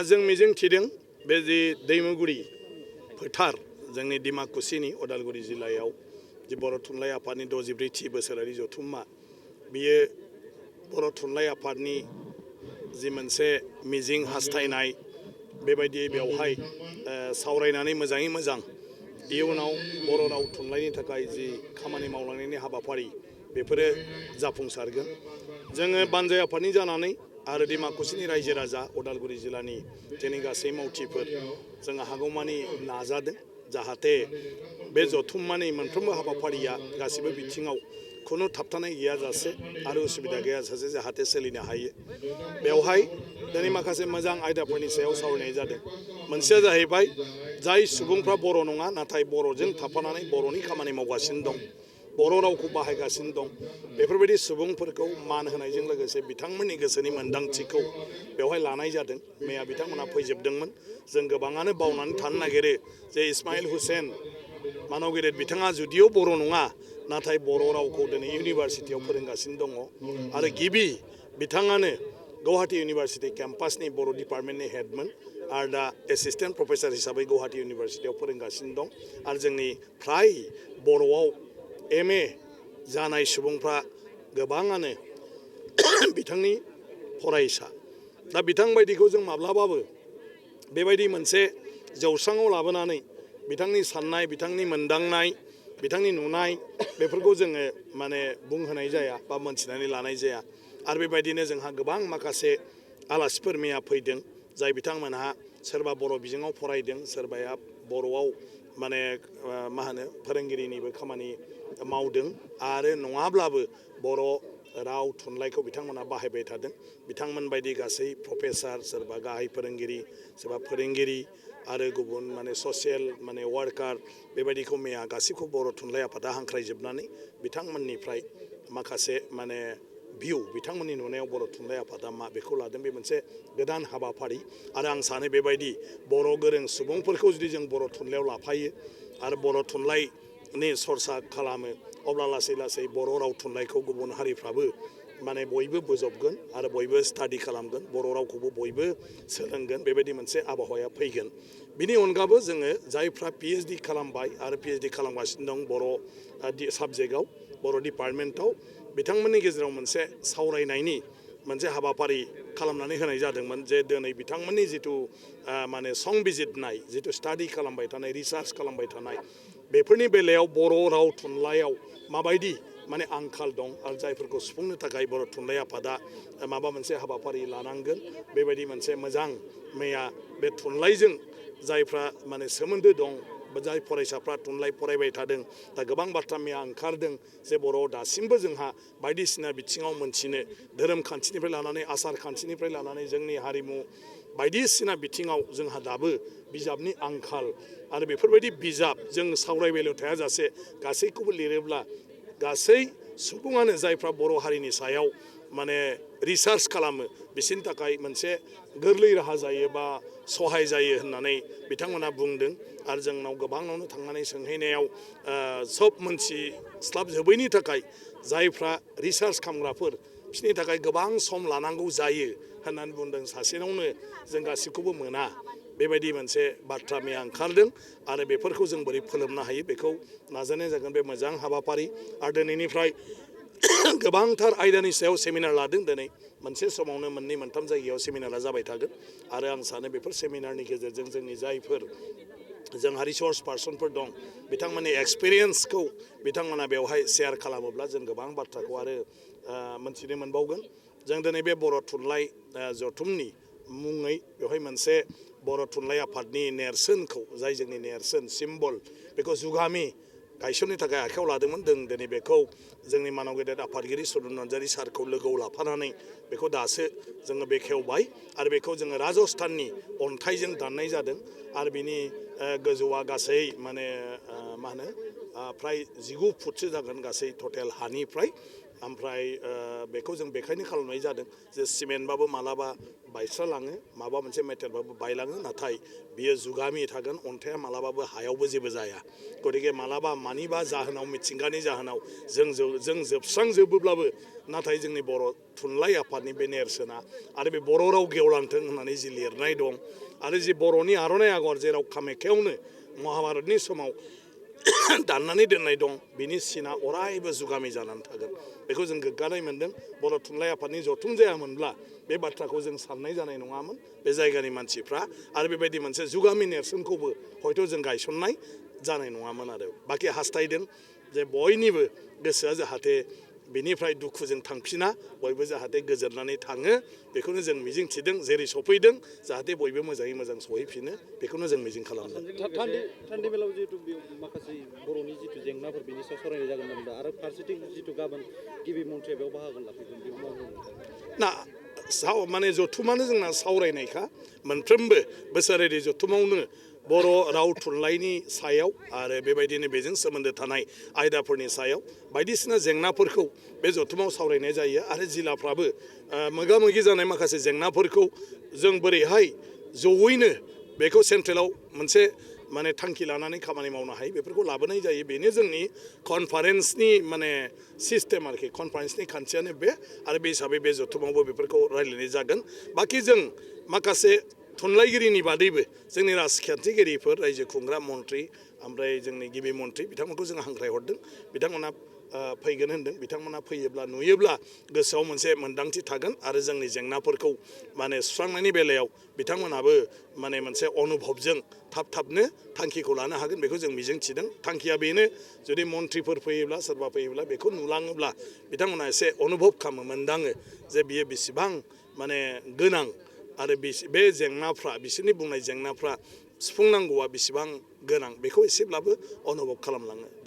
जों मिजिं थिदों बे जि दैमुगुरि फोथार जोंनि डिमाकुसिनि उदालगुरि जिल्लायाव जि बर' थुनलाइ आफादनि 64थि बोसोरारि जथुम्मा बियो बर' थुनलाइ आफादनि जि मोनसे मिजिं हास्थायनाय बेबायदि बेवहाय सावरायनानै मोजाङै मोजां इयुनाव बर' राव थुनलाइनि थाखाय जि खामानि मावलांनायनि हाबाफारि बेफोरो जाफुंसारगोन जोङो बानजाय आफादनि जानानै आरो डिमाकुसिनि रायजो राजा उदालगुरि जिल्लानि जोंनि गासै मावथिफोर जोङो हागौमानि नाजादों जाहाथे बे जथुम्मानि मोनफ्रोमबो हाबाफारिया गासिबो बिथिङाव खुनु थाबथानाय गैयाजासे आरो उसुबिदा गैयाजासे जाहाथे सोलिनो हायो बेवहाय दिनै माखासे मोजां आयदाफोरनि सायाव सावरायनाय जादों मोनसेया जाहैबाय जाय सुबुंफ्रा बर' नङा नाथाय बर'जों थाफानानै बर'नि खामानि मावगासिनो दं बर' रावखौ बाहायगासिनो दं बेफोरबायदि सुबुंफोरखौ मान होनायजों लोगोसे बिथांमोननि गोसोनि मोन्दांथिखौ बेवहाय लानाय जादों मैया बिथांमोना फैजोबदोंमोन जों गोबाङानो बावनानै थानो नागिरो जे इस्माइल हुसेन मानव गेदेर बिथाङा जुदिअ बर' नङा नाथाय बर' रावखौ दिनै इउनिभारसिटियाव फोरोंगासिनो दङ आरो गिबि बिथाङानो गुवाहाटी इउनिभारसिटि केम्पासनि बर' डिपार्टमेन्टनि हेडमोन आरो दा एसिस्टेन्ट प्रफेसर हिसाबै गुवाहाटी इउनिभारसिटियाव फोरोंगासिनो दं आरो जोंनि फ्राय बर'आव MA जानाय सुबुंफ्रा गोबाङानो बिथांनि फरायसा दा बिथां बायदिखौ जों माब्लाबाबो बेबायदि मोनसे जौस्राङाव लाबोनानै बिथांनि साननाय बिथांनि मोनदांनाय बिथांनि नुनाय बेफोरखौ जोङो माने बुंहोनाय जाया बा मोनथिनानै लानाय जाया आरो बेबायदिनो जोंहा गोबां माखासे आलासिफोर मैया फैदों जाय बिथांमोनहा सोरबा बर' बिजोङाव फरायदों सोरबाया बर'आव माने मा होनो फोरोंगिरिनिबो खामानि मावदों आरो नङाब्लाबो बर' राव थुनलाइखौ बिथांमोना बाहायबाय थादों बिथांमोन बायदि गासै प्रफेसर सोरबा गाहाय फोरोंगिरि सोरबा फोरोंगिरि आरो गुबुन माने ससियेल माने वार्कार बेबायदिखौ मैया गासैखौ बर' थुनलाइ आफादा हांख्रायजोबनानै बिथांमोननिफ्राय माखासे माने भिउ बिथांमोननि नुनायाव बर' थुनलाइ आफादा मा बेखौ लादों बे मोनसे गोदान हाबाफारि आरो आं सानो बेबायदि बर' गोरों सुबुंफोरखौ जुदि जों बर' थुनलाइयाव लाफायो आरो बर' थुनलाइनि सरसा खालामो अब्ला लासै लासै बर' राव थुनलाइखौ गुबुन हारिफ्राबो माने बयबो बोजबगोन आरो बयबो स्टाडि खालामगोन बर' रावखौबो बयबो सोलोंगोन बेबायदि मोनसे आबहावाया फैगोन बिनि अनगाबो जोङो जायफ्रा PhD खालामबाय आरो PhD खालामगासिनो दं बर' साबजेक्टआव बर' डिपार्टमेन्टआव बिथांमोननि गेजेराव मोनसे सावरायनायनि मोनसे हाबाफारि खालामनानै होनाय जादोंमोन जे दिनै बिथांमोननि जिथु माने संबिजिरनाय जिथु स्टाडि खालामबाय थानाय रिसार्च खालामबाय थानाय बेफोरनि बेलायाव बर' राव थुनलाइयाव माबायदि माने आंखाल दं आरो जायफोरखौ सुफुंनो थाखाय बर' थुनलाइ आफादा माबा मोनसे हाबाफारि लानांगोन बेबायदि मोनसे मोजां मैया बे थुनलाइजों जायफ्रा माने सोमोन्दो दं जाय फरायसाफ्रा थुनलाइ फरायबाय थादों दा गोबां बाथ्रा मैया ओंखारदों जे बर'आव दासिमबो जोंहा बायदिसिना बिथिङाव मोनथिनो धोरोम खान्थिनिफ्राय लानानै आसार खान्थिनिफ्राय लानानै जोंनि हारिमु बायदिसिना बिथिङाव जोंहा दाबो बिजाबनि आंखाल आरो बेफोरबायदि बिजाब जों सावरायबायल' थायाजासे गासैखौबो लिरोब्ला गासै सुबुङानो जायफ्रा बर' हारिनि सायाव माने रिसार्च खालामो बिसोरनि थाखाय मोनसे गोरलै राहा जायो बा सहाय जायो होननानै बिथांमोना बुंदों आरो जोंनाव गोबाङावनो थांनानै सोंहैनायाव सब मोनथिस्लाबजोबैनि थाखाय जायफ्रा रिसार्च खालामग्राफोर बिसोरनि थाखाय गोबां सम लानांगौ जायो होननानै बुंदों सासेनावनो जों गासैखौबो मोना बेबायदि मोनसे बाथ्रा मैया ओंखारदों आरो बेफोरखौ जों बोरै फोलोमनो हायो बेखौ नाजानाय जागोन बे मोजां हाबाफारि आरो दिनैनिफ्राय गोबांथार आयदानि सायाव सेमिनार लादों दिनै मोनसे समावनो मोननै मोनथाम जायगायाव सेमिनारा जाबाय थागोन आरो आं सानो बेफोर सेमिनारनि गेजेरजों जोंनि जायफोर जोंहा रिसर्स पार्सनफोर दं बिथांमोननि एक्सपिरियेन्सखौ बिथांमोना बेवहाय शेयार खालामोब्ला जों गोबां बाथ्राखौ आरो मोनथिनो मोनबावगोन जों दिनै बे बर' थुनलाइ जथुमनि मुङै बेवहाय मोनसे बर' थुनलाइ आफादनि नेरसोनखौ जाय जोंनि नेरसोन सिम्बल बेखौ जुगामि गायसननो थाखाय आखायाव लादोंमोन जों दिनै बेखौ जोंनि मानव गेदेर आफादगिरि सुरुन नार्जारि सारखौ लोगोआव लाफानानै बेखौ दासो जोङो बेखेवबाय आरो बेखौ जोङो राजस्थाननि अन्थाइजों दाननाय जादों आरो बिनि गोजौआ गासै माने मा होनो फ्राय 19 फुटसो जागोन गासै टटेल हानिफ्राय ओमफ्राय बेखौ जों बेखायनो खालामनाय जादों जे सिमेन्टबाबो मालाबा बायस्रालाङो माबा मोनसे मेटेलबाबो बायलाङो नाथाय बियो जुगामि थागोन अन्थाइया मालाबाबो हायावबो जेबो जाया गतिके मालाबा मानिबा जाहोनाव मिथिंगानि जाहोनाव जों जोबस्रांजोबोब्लाबो नाथाय जोंनि बर' थुनलाइ आफादनि बे नेरसोना आरो बे बर' राव गेवलांथों होननानै जि लिरनाय दं आरो जि बर'नि आर'नाइ आगर जेराव कामाख्यावनो महाभारतनि समाव दाननानै दोननाय दं बिनि सिना अरायबो जुगामि जानानै थागोन बेखौ जों गोग्गानाय मोन्दों बर' थुनलाइ आफादनि जथुम जायामोनब्ला बे बाथ्राखौ जों साननाय जानाय नङामोन बे जायगानि मानसिफ्रा आरो बेबायदि मोनसे जुगामि नेरसोनखौबो हयथ' जों गायसननाय जानाय नङामोन आरो बाखि हास्थायदों जे बयनिबो गोसोआ जाहाथे बेनिफ्राय दुखुजों थांफिना बयबो जाहाथे गोजोननानै थाङो बेखौनो जों मिजिं थिदों जेरै सफैदों जाहाथे बयबो मोजाङै मोजां सहैफिनो बेखौनो जों मिजिं खालामदों थान्दै मेलाव जिहेतु माखासे बर'नि जिथु जेंनाफोर बिनि सायाव सावरायनाय जागोन होनबा आरो फारसेथिं जिथु गाबोन गिबि मन्थ्रिया बेयाव बाहागो लाफैगोन बेयाव मा बुंनो ना माने जथुमानो जोंना सावरायनायखा मोनफ्रोमबो बोसोरारि जथुमावनो बर' राव थुनलाइनि सायाव आरो बेबायदिनो बेजों सोमोन्दो थानाय आयदाफोरनि सायाव बायदिसिना जेंनाफोरखौ बे जथुमाव सावरायनाय जायो आरो जिल्लाफ्राबो मोगा मोगि जानाय माखासे जेंनाफोरखौ जों बोरैहाय जयैनो बेखौ सेन्ट्रेलाव मोनसे माने थांखि लानानै खामानि मावनो हायो बेफोरखौ लाबोनाय जायो बेनो जोंनि कनफारेन्सनि माने सिस्टेम आरोखि कनफारेन्सनि खान्थियानो बे आरो बे हिसाबै बे जथुमावबो बेफोरखौ रायज्लायनाय जागोन बाखि जों माखासे थुनलाइगिरिनि बादैबो जोंनि राजखान्थिगिरिफोर रायजो खुंग्रा मन्थ्रि ओमफ्राय जोंनि गिबि मन्थ्रि बिथांमोनखौ जों हांख्रायहरदों बिथांमोना फैगोन होनदों बिथांमोना फैयोब्ला नुयोब्ला गोसोआव मोनसे मोन्दांथि थागोन आरो जोंनि जेंनाफोरखौ माने सुस्रांनायनि बेलायाव बिथांमोनाबो माने मोनसे अनुभबजों थाबनो थांखिखौ लानो हागोन बेखौ जों मिजिं थिदों थांखिया बेनो जुदि मन्थ्रिफोर फैयोब्ला सोरबा फैयोब्ला बेखौ नुलाङोब्ला बिथांमोना एसे अनुभब खालामो मोन्दाङो जे बियो बेसेबां माने गोनां आरो बे जेंनाफ्रा बिसोरनि बुंनाय जेंनाफ्रा सुफुंनांगौआ बेसेबां गोनां बेखौ एसेब्लाबो अनुभब खालामलाङो